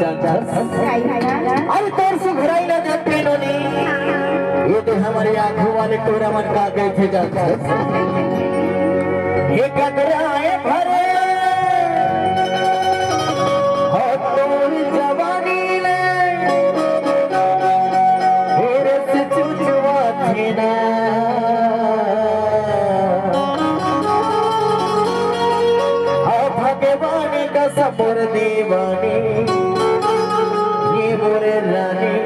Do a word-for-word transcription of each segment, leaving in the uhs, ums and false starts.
जानथस? अरे तोर सुघराई ला देख के नोनी, ये दे हमर आघू वाले टोरा मन का कहिथे जानथस? हे गदराए भरे, हो तोर जवानी ले, हे रस चुचवा थे ना। आ भगवान कस मोर दीवानी, ये मोर रानी,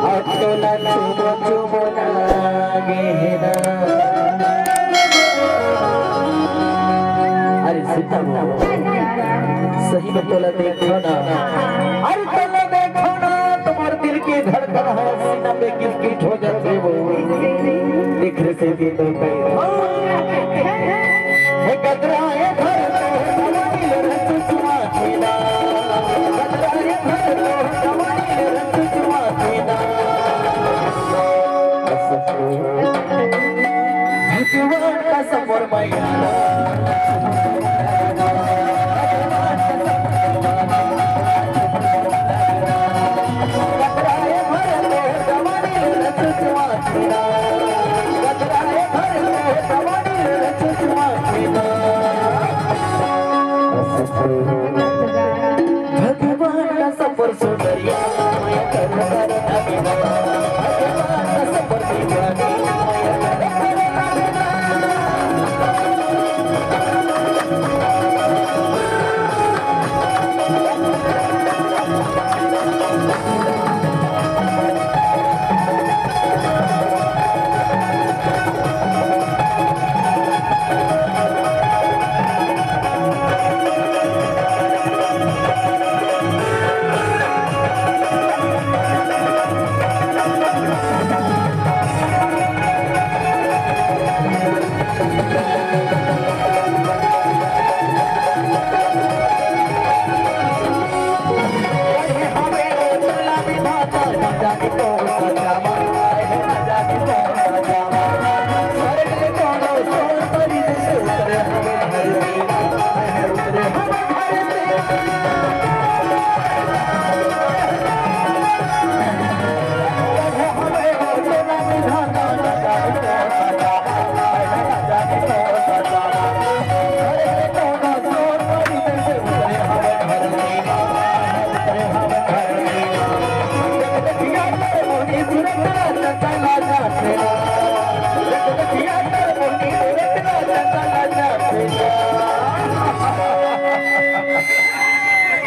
अब तोला चुमो चुमो लागे हे ना। अरे सीता, सही में तोला देखो ना, अरे तोला देखो ना, तुम्हारे दिल की धड़कन है सीना में किस की हो जाते वो। देख रे से भी तो कहीं। हे गदरा, हे घर तो, हमारी लड़न चुचुआ थी ना। गदरा, हे घर तो, हमारी लड़न चुचुआ थी ना। भगवान का सफर मैया। भगवान का सफर सुंदरिया।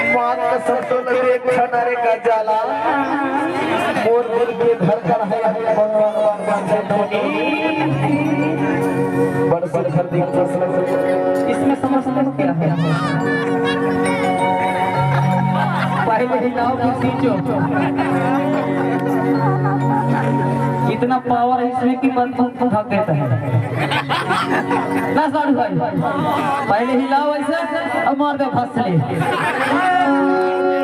माँ कसम, तो तेरे एक क्षण अरे का जाला। मोर दिल के धड़कन है, बन, बन, बन, बन, बन, बन। बड़ सुंदर दिल को सुन। इसमें समस्या क्या है? पहले हिलाओ, फिर खींचो। इतना पावर है इसमें कि बंदूक को ढक देता है। ना साढ़ू भाई, पहले हिलाओ ऐसे और मार दे फसले।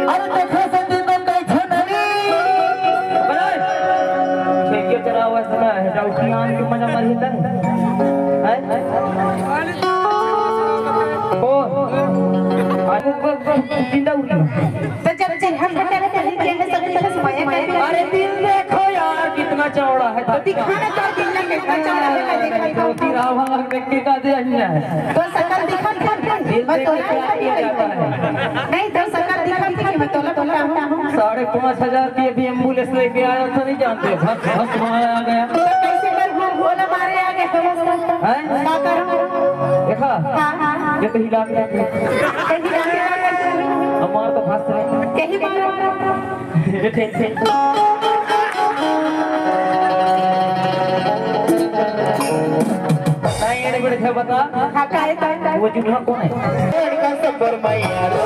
अरे देखो संदीप, तुम कैसे नहीं? बजाए। ठीक है, चलाओ ऐसे ना, डाउटी आन के मजा मारिए तन। हैं? ओ। अरे वो, वो, वो, जिंदा उठी। तो जब से हम बेटा के पहले के अंदर सब कुछ माया कर दिया। अरे दिल देखो यार, कितना चौड़ा है। तो दिखाना तो दिल में कितना चौड़ा है, मैं देखा था। मोती राव हम देख के का दे अन्य है। तो शकल दिखा था। दिल मैं देख तो के प्यार किया जाता है। नहीं, तो शकल दिखा था कि मैं तोला, तोला हूँ। साढ़े पाँच हजार की अभी एम्बुलेंस लेके आया था, नहीं जानते हो? भस, भस मारा आ गया। तो कैसे कर भो-, भोला मारे आ गए हो? हैं? क्या करूँ? देखा? हाँ, हाँ, हाँ। ये तो हिला के रखे। तो हिला के रखे। हमार तो भस है। यही मारो। ये ठीक, ठीक। नहीं, ये नहीं बैठे, बता। हाँ, काय, काय, काय? वो जुम्हा कौन है? लड़का सफर मैया रो।